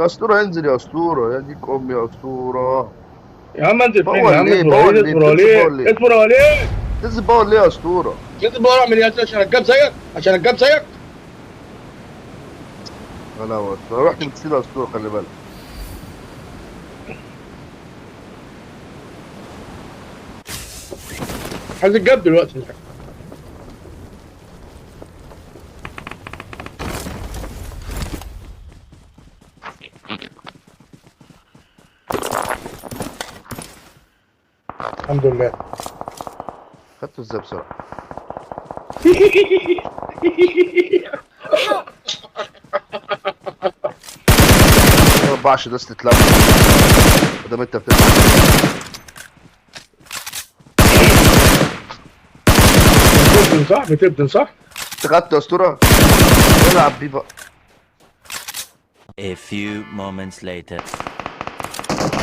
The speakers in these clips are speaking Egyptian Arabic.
يا اسطورة انزل يا اسطورة، يا ديك امي يا اسطورة. يا عم انزل فين power يا عم؟ ليه؟ اصبر power عليه، ليه؟ اصبر بتنزل عليه، power ليه؟ اصبر عليه. تنزل power ليه يا اسطورة؟ تنزل power اعمل ايه؟ عشان اتجاب زيك؟ عشان اتجاب زيك؟ لا لا، رحت بتسيب يا اسطورة، خلي بالك. عايز اتجاب دلوقتي. الحمد لله. خدته ازاي بسرعة؟ ما اربعش ناس تتلم ما دام انت بتلعب. بتبدن صح؟ بتبدن صح؟ انت خدته يا اسطورة؟ العب بيه بقى. A few moments later.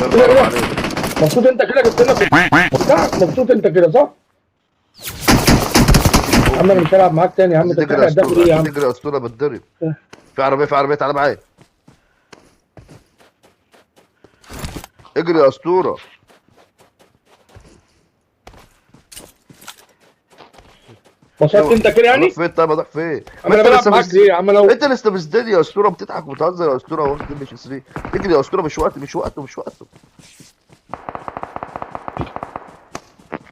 روح. مبسوط انت كده؟ جبت لنا بتاع، مبسوط انت كده صح؟ يا عم انا مش هلعب معاك تاني يا عم. انت تجري يا بتحرق الدم ليه يا اسطورة، عم؟ تجري يا اسطورة، بتضرب. في عربية، في عربية، تعالى معايا. اجري يا اسطورة. مبسوط انت كده يعني؟ اروح فين طيب؟ اروح فين؟ انا ما انت بلعب لسه معاك ليه يا عم؟ لو انت لسه مزداد يا اسطورة، بتضحك وبتهزر يا اسطورة، واخد مش 3. اجري يا اسطورة، مش وقت، مش وقته، مش وقته.